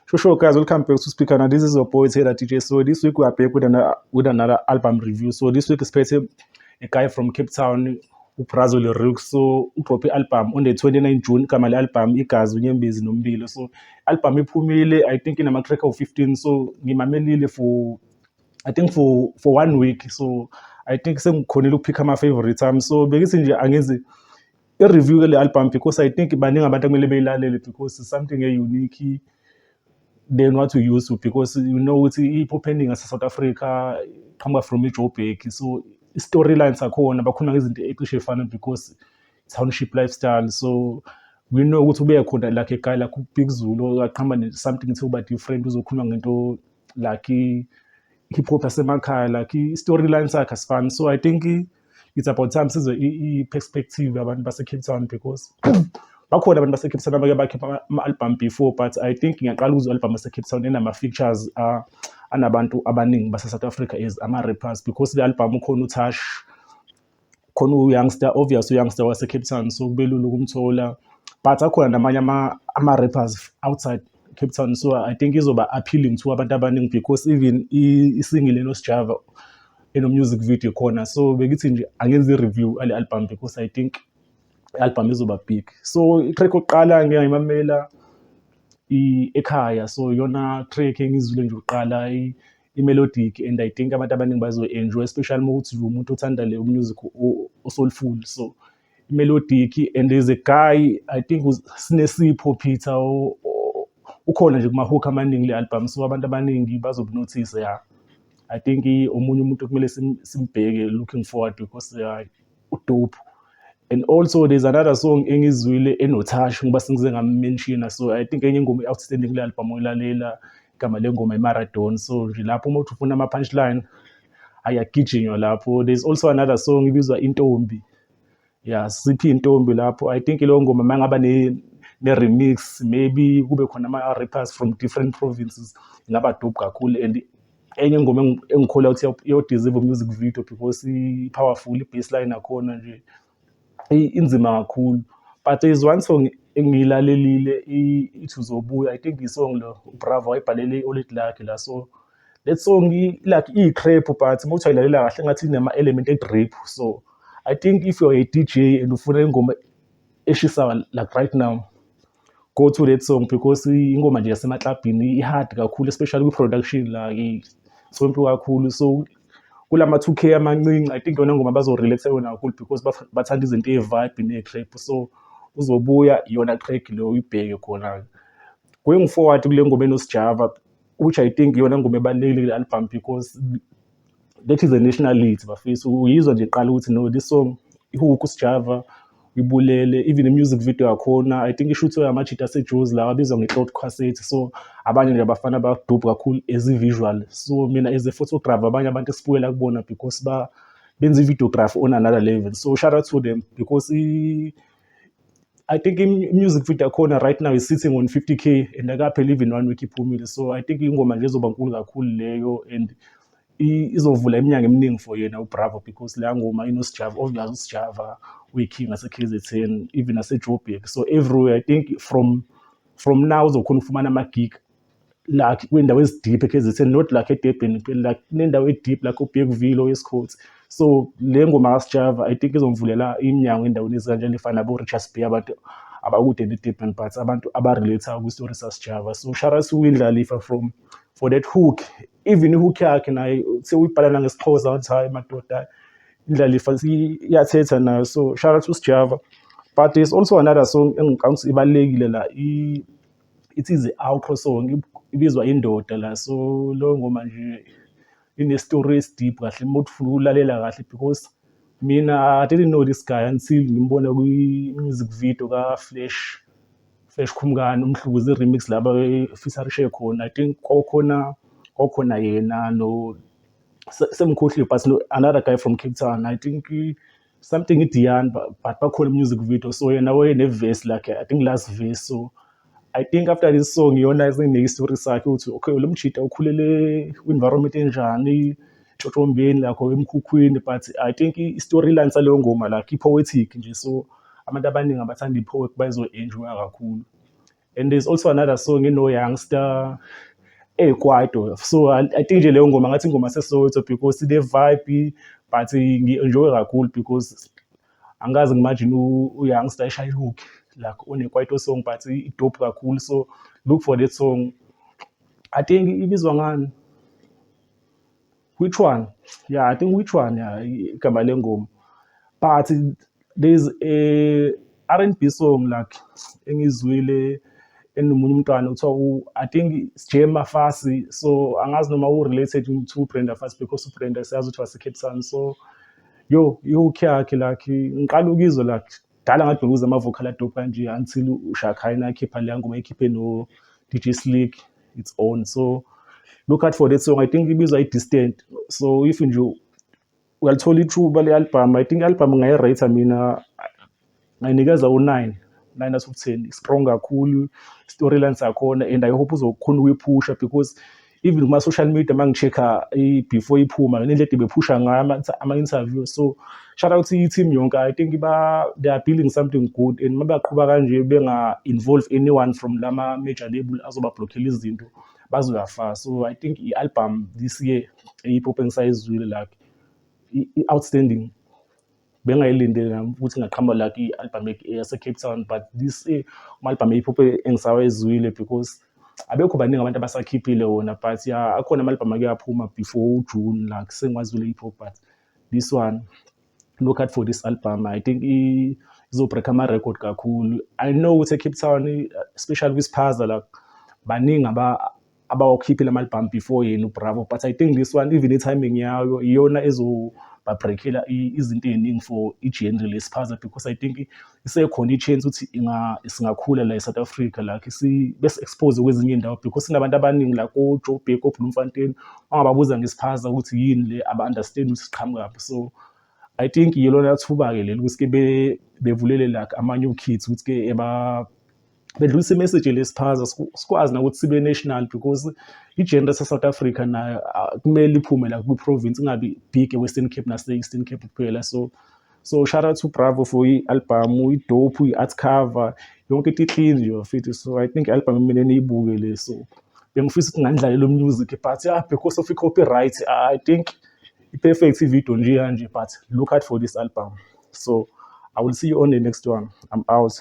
Sure, guys, welcome back to Speaker. Now, this is your boy Taylor DJ. So this week we are back with another album review. So this week is a guy from Cape Town, uBrazo Le Roux. So udrophe i-album on the 29 June. Igama le-album Igazi, Unyembezi Nombilo. So album iphumile, I think inama-track awu-15. So ngimamelile for I think for one week. So I think sengikhonile ukuphicka ama-favorites ami. So bengithi nje angenze i-review le album because I think baningi abantu akumele beyilalele because it's something e-unique than what we used to, because you know ukuthi i-hip hop eningi yase-South Africa iqhamuka from i-Joburg, so i-storyline sakhona bakhuluma ngezinto ecishe efana because township lifestyle. So we know ukuthi ube khona like a guy like uBig Zulu aqhamuka ne-something to different, uzokhuluma ngento like i-hip hop yasemakhaya, like i-storyline sakhe asifani. So I think it's about time sizwe i-perspective yabantu base-Cape Town because bakhona abantu base-Cape Town abake bakhipha ama-album before, but I think ngiyaqala ukuzwa i-album yase-Cape Town enama-features anabantu abaningi base-South Africa as ama-rappers, because le album ukhona uTash, khona u-Youngster, obvious u-Youngster wase-Cape Town, so kube lula ukumthola, but akhona namanye ama-rappers outside Cape Town. So I think izoba appealing to abantu abaningi because even i-single enoSjava eno-music video khona. So bengithi nje angenze i-review ale album because I think i-album izoba big. So i-track yokuqala ngiyayimamela ekhaya, so iyona track engizwile nje uqala, i-melodic, and I think abantu abaningi bazo-enjoy, especially uma kuthi umuntu othanda le music o-soulful. So i-melodic, and there's a guy, I think Sinesipho Peter, ukhona nje kuma-hook amaningi le album, so abantu abaningi bazokunothisa. Yeah, I think omunye umuntu okumele simbheke looking forward because yeah, udope. And also there's another song engizwile enoTash, ngoba sengize ngammenshina. So I think enye ingoma e-outstanding kule album oyilalela, igama lengoma iMaradona. So nje lapho uma uthi ufuna ama-punchline, ayagijinywa lapho. There's also another song ibizwa Intombi, yeah, siphi intombi lapho. I think leyo ngoma mangaba ne-remix, maybe kube khona ama-rappers from different provinces, ingaba dope kakhulu. And enye ingoma engikholwa ukuthi iyodeserve music video because i-powerful, i-bassline yakhona nje inzima kakhulu. But there's one song engiyilalelile, ithi Uzobuya. I think i-song lo uBravo wayibhalele i-oledi lakhe la. So that song like iyi-trap, but uma uthi uyayilalela kahle engathi inama-element e-drip. So I think if you're a DJ and ufuna ingoma eshisa like right now, go to that song because ingoma nje yasemaklabhini, i-hard kakhulu, especially kwi-production la isompi kakhulu. So kulama 2K amancinci, I think yona ngoma bazo-relaxa yona kakhulu because bathanda izinto eyi-vibe ne-trap. So Uzobuya iyona track leyo, uyibheke khona. Going forward kule ngoma enoSjava, which I think iyona ngoma ebalulekile kule album because that is a national lead, bafethu. Uyizwa nje qala ukuthi no, this song ihook uSjava uyibulele. Even i-music video yakhona, I think ishuthwe amajita aseJozi lawa abizwa nge-Cloud Cassette. So abanye nje abafana badope kakhulu as i-visual. So mina as a photographer, abanye abantu esibukela kubona because ba benza i-videography on another level, so shout out to them because I think i-music video yakhona right now is sitting on 50K and akapheli even one week iphumile. So I think ingoma nje izoba nkulu kakhulu leyo and izovula iminyango eminingi for yena uBravo because leya ngoma inoSjava. Obvious uSjava uyi-king ase-KZN, even nase-Joburg, so everywhere. I think from now uzokhona ukufumana ama-gig like kwiy'ndawo ezi-deep e-KZN, not like eDurban kuphela, like kunendawo e-deep like oBergville, o-Estcourt. So le ngoma kaSjava, I think izomvulela iminyango endaweni ezikanjalo efana nabo-Richards Bay, abantu abakude ne-Durban, but abantu aba-relate-ayo kwi-story saSjava. So shout out to Indlalifa from for that hook. Even i-hook yakhe naye sewuyibhala nangesiXhosa, wathi hhayi madoda, Indlalifa iyathetha nayo. So shout out to Sjava. But there's also another song engicabanga ukuthi ibalulekile la, it is i-outro song, ibizwa Indoda la. So leyo ngoma nje ine-story esi-deep kahle uma ufuna ukulalela kahle because mina I didn't know this guy until ngimbona kwi-music video ka-Flash, Flash Khumkani, uMhluzi remix la abe-featurishe khona. I think kwakukhona yena no semkhohliwe, but no another guy from Cape Town, I think something iDian, but bakhona music video. So yena wayene-verse, like I think last verse. So I think after this song iyona esenginike isitori sakhe ukuthi okay, lo mjita ukhulele kwi-environment enjani, entshontshombeni lakho emkhukhwini. But I think i-storyline saleyo ngoma like i-poetic nje, so abantu abaningi abathanda i-poet bazo-enjoy-a kakhulu. And there's also another song eno-Youngster eyikwaito. So I think nje leyo ngoma ngathi ingoma seSoweto because ine-vibe, but ngi-enjoy kakhulu because angikaze ngi-imagine u-Youngster eshaya i-hook like one-kwaito song, but i-dope kakhulu. So look for that song. I think ibizwa ngani? Which One? Yeah, I think Which One, yeah, igama lengoma. But there's a R&B song like engizwile enomunye umntwana kuthiwa, I think it's J Mafasi. So angazi noma u-related to Brenda Fassie because uBrenda siyazi ukuthi wase-Cape Town. So yo, i-hook yakhe like ngiqala ukuyizwa, like kudala ngathi bengizwa ama-vocal a-dope kanje until uShakayina akhipha leya ngoma ekhiphe no-DJ Slick, its own. So look out for that song. I think ibizwa i-Distant. So if nje uyalithola ithuba le-album, I think i-album ngayi-rate mina, ngayinikeza u-9, 9 out of 10. Strong kakhulu storyline sakhona and I hope uzokhona ukuyiphusha because even kuma-social media uma ngi-check-a before iphuma ngendlela ede bephusha ngayo ama-interview. So shout out i-team yonke. I think they are building something good and uma baqhuba kanje benga-involve anyone from lama-major label azobablokhela izinto, bazoya far. So I think i-album this year e-hip hop engisayizwile like i-outstanding. Bengayilindele nami ukuthi ingaqhamuka like i-album yase-Cape Town, but this ama-album e-hip hop engisawezwile because abekho baningi abantu abasakhiphile wona, but yeah, akhona ama-album ake aphuma before uJune like sengiwazwile hip hop, but this one, look out for this album. I think izo-break ama-record kakhulu. I know ukuthi e-Cape Town, especially kwisiphaza, like baningi abawakhiphile ama-album before yena uBravo, but I think this one, even i-timing yayo iyona ezobabreakela izinto ey'ningi for i-genre lesiphaza because I think isekhona i-chance ukuthi singakhula la e-South Africa, like besi-expose kwezinye iy'ndawo because sinabantu abaningi like o-Joburg, o-Bloemfontein, ongababuza ngesiphaza ukuthi yini le, aba-understand ukuthi siqhamukaphi. So I think yilona thuba-ke leli ukuthi-ke bevulele like ama-new kids ukuthi-ke bedlulise i-message lesiphaza, sikwazi nokuthi sibe national because i-genre yase-South Africa nayo kumele iphume la kwi-province, ingabi big e-Western Cape nase-Eastern Cape kuphela. So shout out to Bravo for i-album, i-dope, i-art cover, yonke into i-clean nje bafethu. So I think i-album kumele niyibuke le. So bengifisa ukuthi ngingadlalela music, but yeah, because of i-copyright, I think i-perfect i-video nje kanje, but look out for this album. So I will see you on the next one. I'm out.